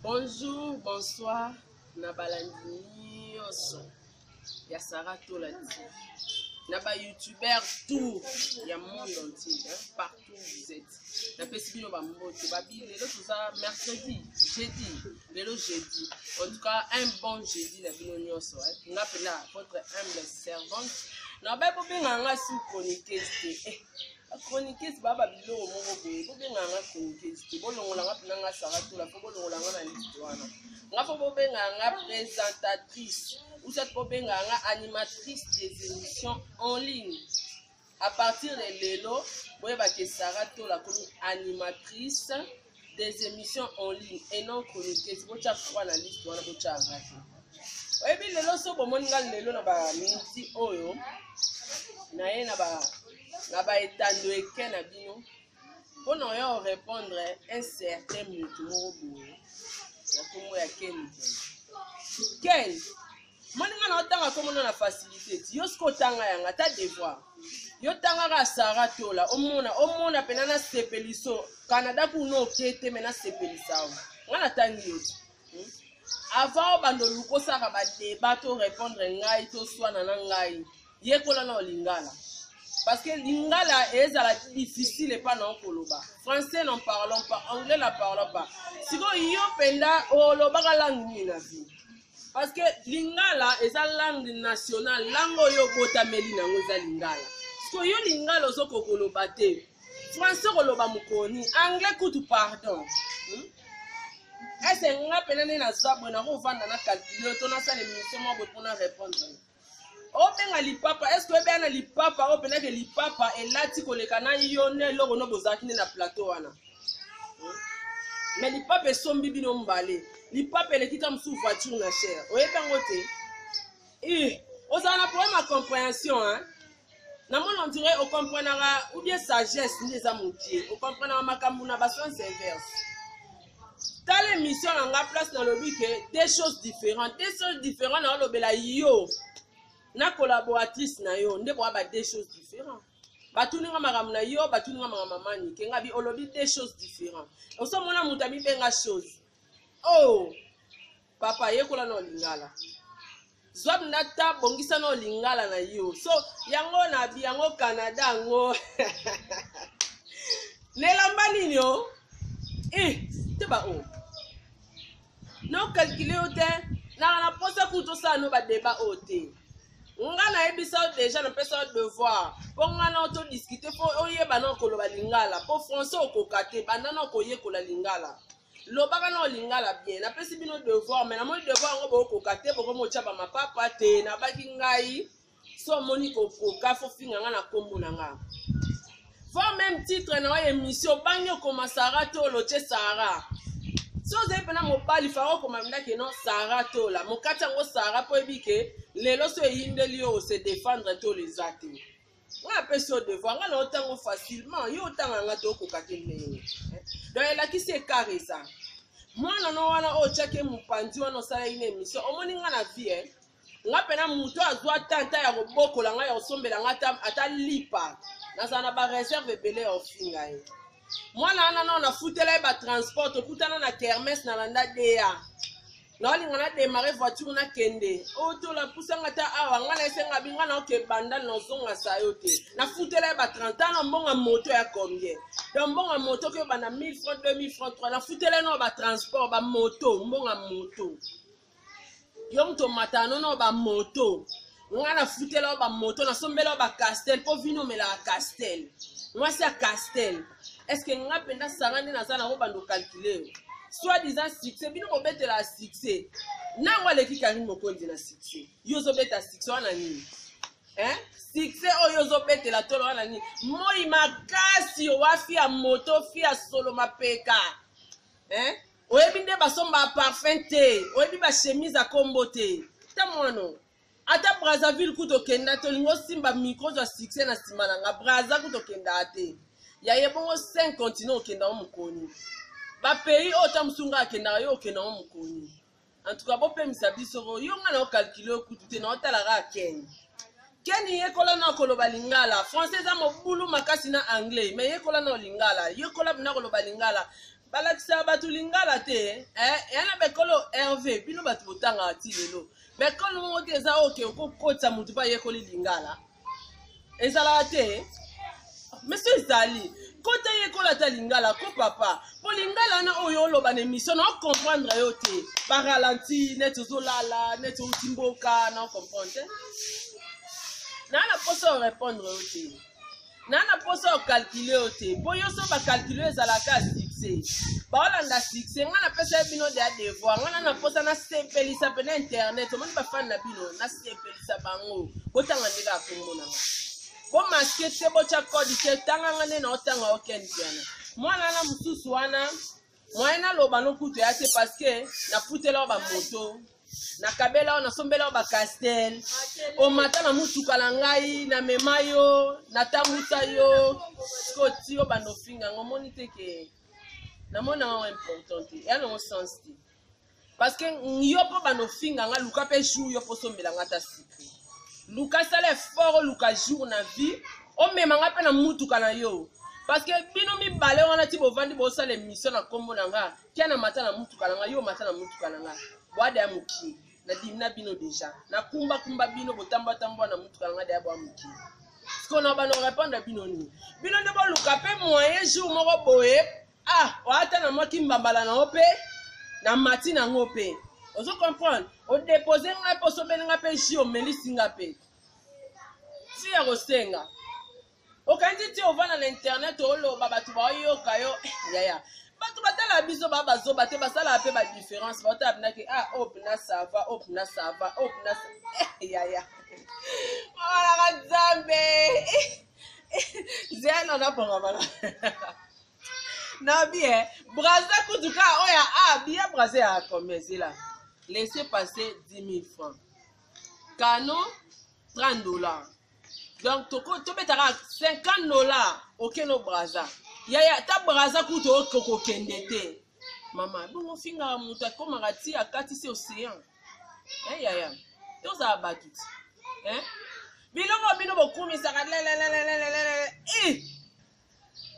Bonjour, bonsoir na balandi nyonso ya Sarah Tola TV. Na ba youtubeurs tout ya monde entier, hein, partout où vous êtes. Napesi bino ba mbote, babi lelo toza mercredi, jeudi, lelo jeudi. En tout cas, un bon jeudi na bino nyonso, hein. Nga pena votre humble servante. Na ba bobenga nga sous chroniqueuse te. Eh, ba chroniqueuse ba ba biloko moko boye bobenga nga chroniqueuse te bolongola nga mpena nga Sarah Tola fo bolongola nga na liste wana nga fo bobenga nga présentatrice ou soit bobenga nga animatrice des émissions en ligne. À partir de lelo boyeba ke Sarah Tola komi animatrice des émissions en ligne et non chroniqueuse. Botya croix na liste wana, botya nga te. Oyebi lelo so bomoni nga lelo na ba miniti oyo naye na ba na ba etando eke na bino mpo na oya orépondre un certain motu moko boye na nkombo ya Ken. Ken moni nga na otanga komona na facilité ti yo siko otanga yanga ata devoir yo tangaka Sarah Tola omona omona pena nasepeliso Canada kuna oke te me nasepelisa yo nga natangi yo ti avant obanda oluka osalaka badeba to répondre ngai to swana na ngai, yekola na olingala parce que lingala ezala difficile epa na okoloba français, n'en parlons pas, anglais n'en parlons pas. Sikoyo yo mpenza olobaka langue nini na vie? Parce que lingala eza langue nationale, langue oyo obotameli nango eza lingala. Sikoyo yo lingala ozokoka koloba te, français koloba mokoni, anglais kutu pardon, Ese nga mpena nde naza boye, nakovanda na calcule to nasala émission moko boye mpona répondre. Obenga lipapa, est ce que oyebi na lipapa oyo mpenake lipapa elati koleka na yo nde eloko no bozalaki nde na plateau wana? Mais lipapa esombi bino mbale, lipapa eleki ta mosusu voiture na cher, oyebi yango te. Ozala na problème ya compréhension, hein? Namoni on dirait ocomprenaka ou bien sagesse nde eza mokie, ocomprenaka makambo na basens inverse. Tala émission na nga, place nalobi ke deux choses différentes, deux choses différentes, naolobela yo na collaboratrice na yo nde boya ba deux choses différentes. Batuni nga makambo na yo, batuni nga makambo manike nga bi olobi deux choses différentes. Osomona moto amibenga chose. Oh papa, yekola na olingala, zwa mna ta bongisa na olingala na yo. So yango na bi yango Canada yango nelamba nini o eh te ba o no calcule yo te naka na posa kutu tosala no badeba oyo te. Nga nayebisa yo deja, napesa yo devoir mpo nga na todiscute mpo oyeba na koloba lingala, mpo français okoka te. Banda na koyekola lingala, lobaka na olingala bien. Napesi bino devoir, mais namoni devoir yango bokoka te, bokomi otya bamapapa te. Nabaki ngai so omoni kokoka fo finga nga na nkombo na nga fo même titre na oyo émission obangi okoma Sara Tola, otie Sara. So ozali mpena mobali, fara okoma ndake no Sara Tola mokati yango Sara, mpo oyebi ke lelo so eyindeli yo ose défendre Tola eza te. Nga apesi yo devoir, nga na otango facilement, yo otanga nga te, okoka te ndenge. Donc elakisi écart eza mwana no wana oyo otiaki mopanzi wana osalaki na émission. Omoni nga na vie, eh? Nga mpena moto azwa tanta ya kobokola ngai, ya kosombela nga ata lipa, nazala na bareserve ebele ya ofinga ye. Mwana wana nao nafutela ye batransport, tokutana na kermesse, nalanda da naolinga na démarre voiture nakende oyo tola pusanga ata awa ngai naesenga bi ngai naoke banda nazongasa yo te. Nafutela ye ba 30 ans na mbongo moto ya combien? Donc mbongo moto ke banda 1000 francs, 2000 francs, 3. Nafutela ye nao batransport bamoto, mbongo moto yo moto omata nono bamoto, nga nafutela yo bamoto, nasombela yo bacastel mpo vino omelaka castel, mwasi ya castel. Est ce que nga mpenza Sara nde naza nango bando calcule yo? Soit disant succès, bino bobetela succès nango aleki Karine Mokonzi na succès. Yo ozobeta succès wana nini, hein? Succès oyo ozobetela tolo wana nini? Moi makasi owafi ya moto fi ya solo mapeka, hein? Oyebi nde basomba parfum te, oyebi bachemise ya kombo te, ta mwana ata Brazzaville kutu okenda te. Olingi osimba micro, ozwa succès na nsima na nga. Braza kutu okendaka te ya ye bongo 5 continent okendaka mokoni, bapays oyo ta mosusu nga akendaka, yo okendaka mokoni. En tout cas bopemisa biso ko yo nga na ocalcule yo kutu te, na otalaka Ken. Ken, yekola na koloba lingala. Français eza mobulu makasi na anglais, mais yekola na lingala, yekola na koloba lingala. Balakisaka bato lingala te eh, ya na baekole Herve, bino bato botangaka ti lelo baekole moko te eza oke okokotisa motu mpe ayekoli lingala ezalaka te. Meso ezali kota yekola ata lingala ko papa, mpo lingala wana oyo oloba na émission na ocomprendre yo te, baralenti neti ozolala neti outi mboka na ocomprendre te. Naa na mposa orépondre yo te, naa na mposa ocalcule yo te, mpo yo so bacalcule yo ezalaka succès, baolanda succès. Ngai napesa ye bino deya devoir. Ngai na na mposa nasepelisa mpe na internet omoni bafani na bino, nasepelisa bango. Botanga nde kaka kombo na nga, bomaske te, botya code te, tanganga nde na otanga okende piana mwana wana mosusu wana moyen naloba nokutu ya te, parce que nafutela yo bamoto, nakabela yo, nasombela yo bacastel, omata na motuka na ngai, namema yo, natambusa yo, sikoyo ti yo banda ofinga yango, omoni te ke namoni yango important te, eya nango sens te, parce que yo mpo banda ofinga nga, luka mpe jour yo mpo osombela nga ata sucre, luka sala effort, oluka jour na vie omema nga mpe na mutuka na yo, parce que bino mibale wana ti bovandi bosala émission na nkombo na nga, kia na mata na mutuka na nga, yo mata na mutuka na nga, bwada ya mokie nadimi na bino deja, nakumbakumba bino, botambatambwa na mutuka na nga deya bwa mokie. Sikoyo na bana orépondre bino nini? Bino nde boluka mpe moyen jour moko boye, ah, oata na mwa kimbambala na yo mpe na mati na yango mpe ozo comprendre, odepose ngai mpe osobeli ngai mpe ji, omelisi ngai mpe ti ya kosenga. Okanisi ti ovanda na internet oloba bato baoyoka yo, yaya. Bato batalaka biso baa bazoba te, basalaka mpe badiférence, baotala mpinaki, ah, oyo mpina sava, oyo mpina sava, oyo mpina yaya mamalaka nzambe zela napongamana na bien braza kutu kaka oyo a biya braza ya combien? Zela, laissez passer 10 000 francs, canon 30 $, donc tobetaka 50 $, okende braza yaya, ta braza kutu okokende te. Mama, bongo ofingaka moto akomaka ti akatisi océan, eh, yaya, tozala bato ti, eh? Biloko bino bokumisaka lelelelelelele,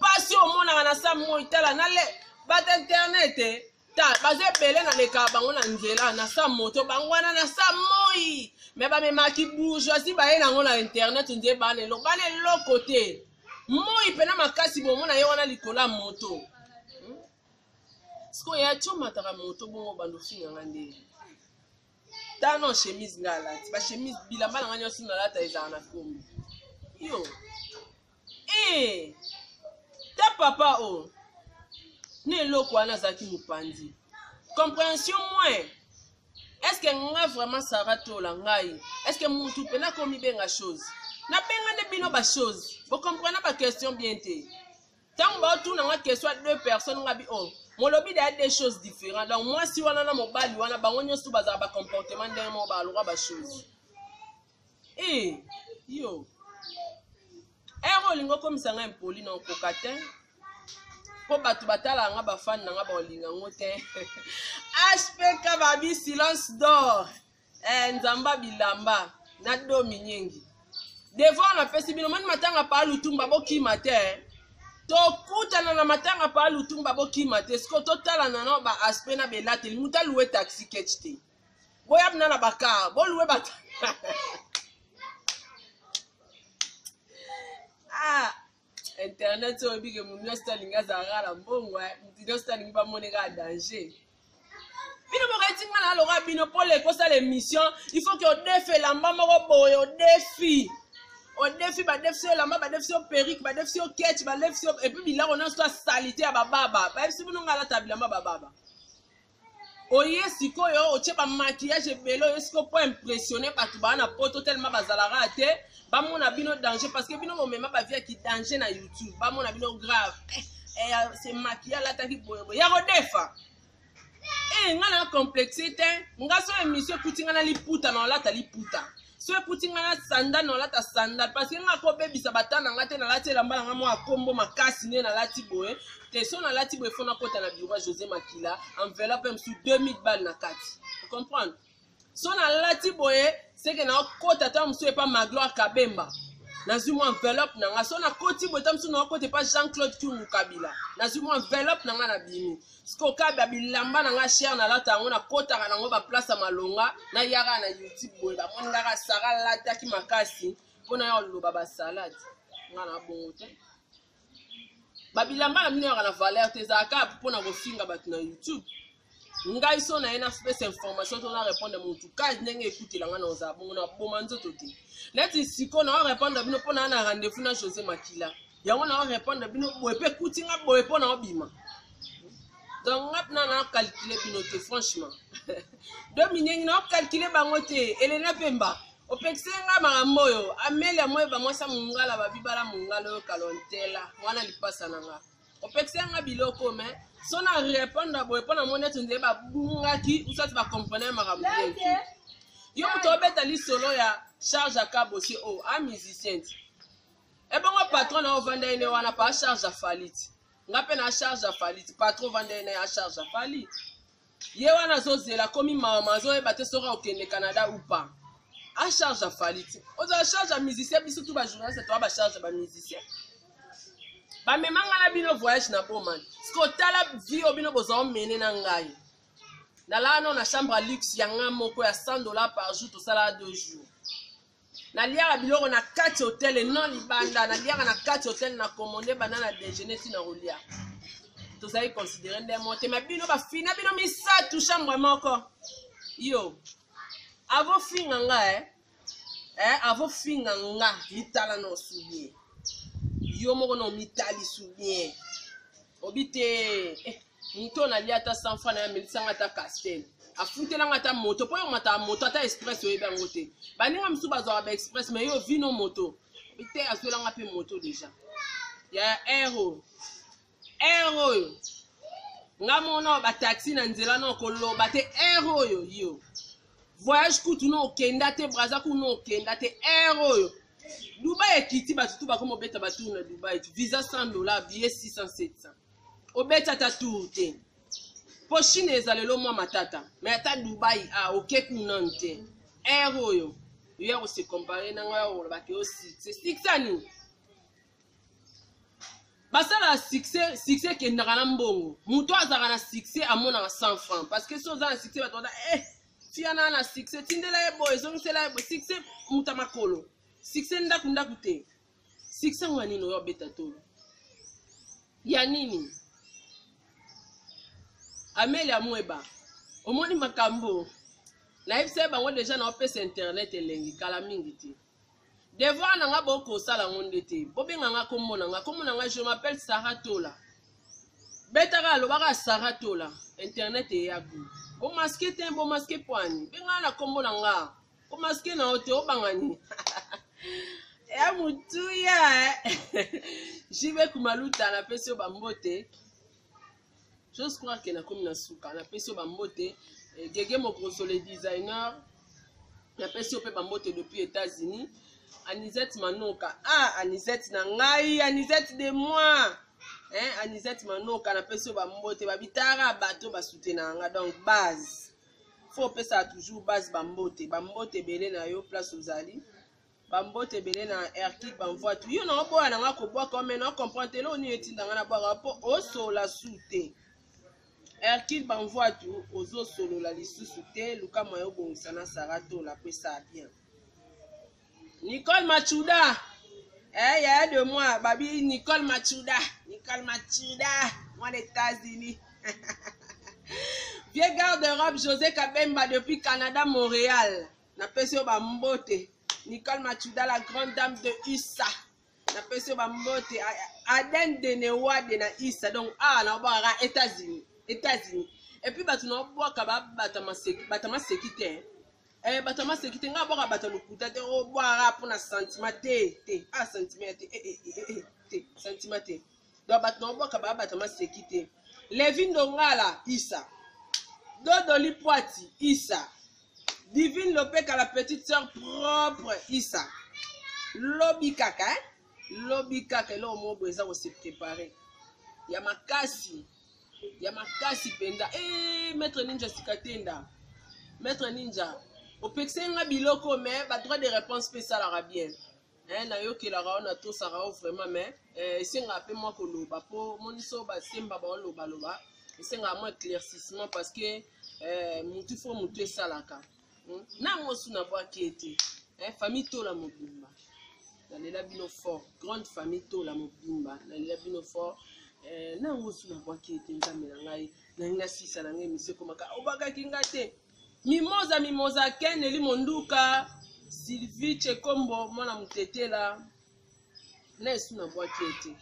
pasi omonaka na sa moi. Tala nale bato internet ta baza ebele, nalekaka bango na nzela na sa moto, bango wana na sa moi me bamemaki bourgeoisie, baye nango na internet nde bana eloko, bana eloko te. Moi mpena makasi, bomona ye wana likolo ya moto. Sikoyo ya ti omataka moto bongo bando ofinganga nde tano chemise nga alati bachemise, bilamba na nga nyonso nalata ezala na kombo yo e ta papa o na eloko wana azalaki mopanzi compréhension moins. Est ce que nga vraiment Sara Tola ngai, est ce que mutu mpena komibenga chose, nabenga nde bino bachose, bocomprena baquestion bien te. Ntango baotuna nga question ya deux personnes, nga bi oh molobi deya deux choses différentes, donc mwasi wana na mobali wana, bango nyonso bazala bacomportement ndenge moko, balokwa bachose e yo ere olingi okomisa ngai impoli na okoka te, mpo bato batalaka nga, bafani na nga baolinga yango te. HPK babi silence d'or, eh, nzamba bilamba na domi nyingi devoir napesi bino. Mani matanga pa lutumba, bokima te, tokutana na matanga pa lutumba, bokima te. Sikoyo totalana na baaspect na belateli, moto alouer taxi ketch te, boya bina na bakar, bolouer bato. Ah, internet oyo oyebike, motu nyonso alingi azalaka na mbongo, motu nyonso alingi bamone kaka danger. Bino boketi nga na aloka bino mpo leko osala émission, il faut ke odefe elamba moko boye, odefi, odefi, badefisi yo elamba, badefisi yo perruque, badefisi yo ketch, badefisi yo et puis biloko nyonso asalite ya bababa. Bayebisi bino nga alata bilamba bababa. Oye sikoyo otie bamaquillage ebele, oye sikoyo mpo impressionne bato baa na poto tellement bazalaka te, bamona bino danger, parce que bino bomema bavie ya kidanger na YouTube, bamona bino grave, eh, eh, se maquille, alataki boyeboye ya kodefa. Eh, nga na complexe te. Nga so émission ekuti nga na liputa, na olata liputa. So ekuti nga na sandale, na olata sandale, parce que nga kobebisa bata na nga te. Nalati elamba na nga mwa kombo makasi nde nalati boye te. So nalati boye, fo nakota na bureau ya José Makila, enveloppe mosusu 2000 balle na kati, comprendre? So nalati boye seke naokota ta mosusu epa Magloire Kabemba. Nazwi mwa enveloppe na nga, so nakoti boye, ta mosusu nakoti epa Jean Claude Kyungu Kabila, nazwi mwa enveloppe na nga, nabimi. Sikoyo kabia bilamba na nga cher, nalata yango, nakotaka nango baplace ya malonga, nayaka na YouTube boye, bamoni ngaka Sara alataki makasi mpo na ya koloba basalade. Nga na bongo te, babilamba na bino yaka na valeur te, ezalaka kaka mpo na kofinga bato na YouTube. Ngai so na ye napesa information to na répondre motu ka ndenge ekutela ngai, na ozala bongo na boma nzoto te. Neti sikoyo na répondre bino mpo na na rendez-vous na José Makila, yango na répondre bino boye mpe ekuti nga boye mpo na obima. Donc nga mpena na calcule bino te, franchement. Do minyengi na calcule bango te. Elena Pemba, opekise nga makambo oyo. Amelia Moyeba, mwasi ya mongala, babibala mongala oyo kalontela wana lipasa na nga, opekise nga biloko. Me so na répondre boye mpo na moni ete nzele babungaki usati bacomprene makambo bien te. Yo moto obeta lisolo ya charge ya Kabose o a musicien ti ebongo patron na ovanda ye ne wana pa charge ya Fally ti nga mpe na charge ya Fally ti patron ovanda ye na ya charge ya Fally. Ye wana azozela komi mama, azoyeba te soki akokende Canada ou pas. A charge ya Fally ti ozala charge ya musicien. Biso tu bajournaliste toa bacharge ya bamusicien, bamema ngai na bino voyage na Bomani. Siko tala vie oyo bino bozwa omene na ngai. Nalala no na chambre ya luxe ya ngai moko ya 100 $ par jour, tosala 2 jours. Naliaka biloko na kati hotel, non libanda. Naliaka na kati hotel, na commande banda na déjeuner ti na kolia. Tozali considéré nde mo te, me bino bafina bino misato chambre moko. Yo avofinga nga eh, avofinga nga, mitala na osu bien, yo moko na omitali su bien, obi te moto oyo nalia ata 100 franc na ye, amelisanga ata Castel, afutelanga ata moto mpo yo omataka moto ata express, oyebi yango te. Baninga mosusu bazwaka ba express, mais yo vino moto obi te, azwelanga mpe moto déjà ya air oyo, air oyo nga mona bataxi na nzela na koloba te. Air oyo yo voyage kutu na okenda te, Braza kuna okenda te. Air oyo Dubai ekiti, bato tu bakoma obeta batour na Dubai, visa 100 $, billet 600, 700, obeti ata tour te mpo Chine eza lelo mwa matata. Mais ata Dubai a oke kuna te. Air oyo yo ya kose comparer na ngai, olobaki yo succès, succès nini basalaka? Succès, succès ekendaka na mbongo. Moto azalaka na succès amonaka 100 francs, parce que so oza na succès, bato baza fiana na succès, tindela ye boye, ezongisela ye boye. Succès moto ya makolo, succès ndako ndako te. Succès ngo ya nini oyo obeta tolo ya nini? Amelia Mweba, omoni makambo nayebisa ye bango déjà, na opesa internet elengi kala mingi te. Devoir na nga bokosala yango nde te, bobenga nga kombo na nga, kombo na nga, je m'appelle Sara Tola. Betaka, alobaka Sara Tola, internet eyaku. Bomasquer te, bomasquer poani, bengana na kombo na nga, komasquer na yo te, obanga nini ya motuya? Jibe Kumaluta, napesi yo bambote. J'ose croire que nakomi na suka. Napesi yo bambote. Gege Mokroso le designer, napesi yo mpe bambote depuis États-Unis. Anisette Manoka, ah, Anisette na ngai, Anisette de moi, hein? Anisette Manoka, napesi yo bambote. Babitara bato basoutenaka nga, donc base faut opesaka toujours base. Bambote, bambote ebele na yo place ozali. Bambote ebele na Erkit Bamvoitu. Yo na oboya na nga kobwaka, me na comprendre te eloko nini etinda nga na bwaka, mpo osola su te. Erkit Bamvoitu, ozosolola lisusu te, luka moya obongisa na Sara Tola po esala bien. Nicole Machuda, yaya de moi, babi Nicole Machuda, Nicole Machuda mwana États-Unis. Vieux garde-robe José Kabemba depuis Canada, Montréal, napesi yo bambote. Nicole Machuda, la grande dame de USA, napesi yo bambote. Aden Denewade na isa, donc awa naobwakaka États-Unis, États-Unis. Et puis bato naobwaka babata maseki, bato maseki te, bato maseki te. Ngai abwaka bato lokuta te, obwaka mpona sentiment te, te a sentiment te, te sentiment te. Donc bato naobwaka baa bato maseki te. Levi Ndongala isa, Dodoli Poati isa, Divine Lopeka, la petite sœur propre isa. Lobi kaka, eh? Lobi kaka eloko moko boye eza kose préparer ya makasi, ya makasi mpenza. Maître Ninja Sikatenda, maître Ninja, opekisa nga biloko, mais badroit de réponse mpe esalaka bien. Eh, nayokelaka yo natosaka yo vraiment mais eh, esengaka mpe mwa koloba mpo omoni so basemba baolobaloba esengaka mwa éclaircissement parce que eh, mutu fo mutu esalaka Nango su nabwaki ye te eh, famille tola mobimba nalela bino fort grande famille tola mobimba nalela bino fort eh, nango su nabwaki ye te nzambe na ngai nangi nasisa na ngai emisio ekomaka obwakaki ngai te mimoza mimoza ken eli monduka sylvie chekombo mwana motetela na esu nabwaki ye te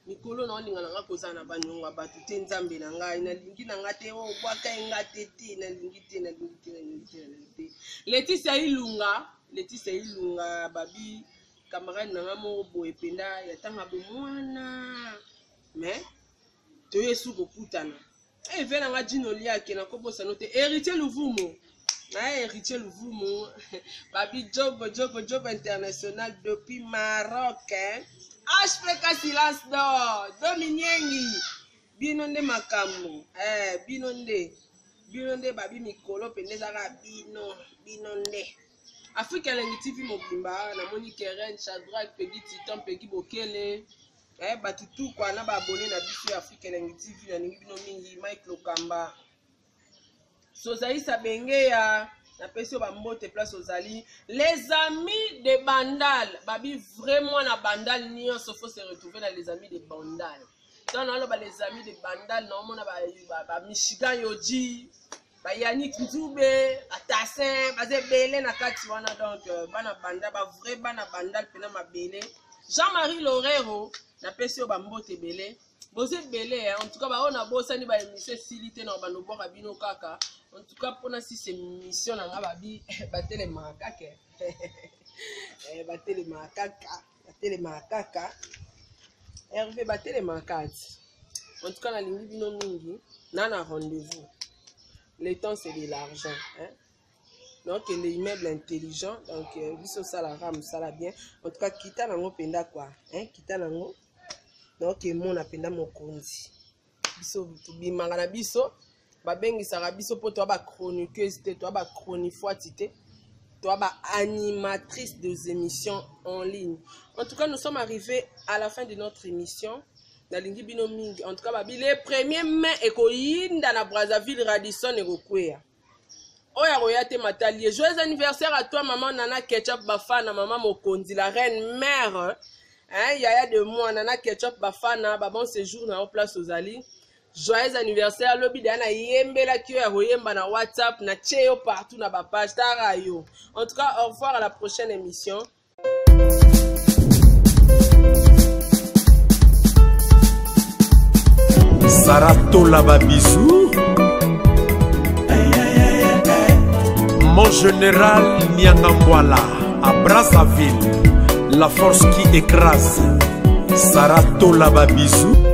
mikolo na olinga na nga kozala na baniongo ya bato te nzambe na ngai nalingi na nga te oyo bwaka ye nga te te nalingi te nalingi te nalingi te nalingi te Leticia Ilunga Leticia Ilunga babi camarade na nga moko boye mpenza ya ntango ya bomwana mais toye su kokutana eve na nga Djino Liake nakobosano te Héritier Luvumu na Héritier Luvumu babi jogo jogo jogo international depuis Maroc hein? HPK silence d'or Dominiengi bino nde makambo eh, bino nde bino nde babi mikolo mpenza ezaka bino bino nde Afrika Elengi TV mobimba namoni Keren Shadrack Peggy Titan Peggy Bokele eh, bato tu kwa na baabone na biso ya Afrika Elengi TV nalingi bino mingi Mike Lokamba Sozaisa Bengeya napesi yo bambote place ozali les amis de Bandal babi vraiment na Bandal nyonso faut se retrouver na les amis de Bandal ntango naloba les amis de Bandal naomona ba, ba, ba Michigan Yoji ba Yannick Nzube ba Tassin baza ebele na kati wana donc euh, bana banda ba vrai bana bandal mpena mabele Jean-Marie Lorero napesi yo bambote ebele boza ebele en tout cas baoyo nabosani ba émission esili te na bando bwaka bino kaka en tout cas mpona sisi émission na nga babi batelemaka kaka eh, batelemaka kaka batelemaka kaka Hervé batelemaka ti en tout cas nalingi bino mingi na na rendez-vous le temps c'est de l'argent hein? Donc le immeuble intelligent donc euh, biso osalaka mosala bien en tout cas kita nango mpenza quoi hein? Kita nango donc emona mpenza mokonzi biso tobimaka na biso babengisaka biso mpo toa bachroniqueuse te toa bachronifoiti te toa baanimatrice des émissions en ligne. En tout cas, nous sommes arrivés à la fin de notre émission. Nalingi bino mingi. En tout cas, babi le premier mai ekoyinda na Brazzaville Radisson ekokweya oyo akoya te matali ye. Joyeux anniversaire à toi, maman Nana Ketchup Bafana, maman mokonzi, la reine mère, hein, yaya de moi Nana Ketchup Bafana, ba bon séjour na yo place ozali. Joyeux anniversaire. Lobi deya nayembelaki yo ya koyemba na WhatsApp na tie yo partout na bapage tara yo. En tout cas, au revoir, à la prochaine émission. Saratola babisou mon général Niangambwala à Brazzaville, la force qui écrase. Saratola babisou.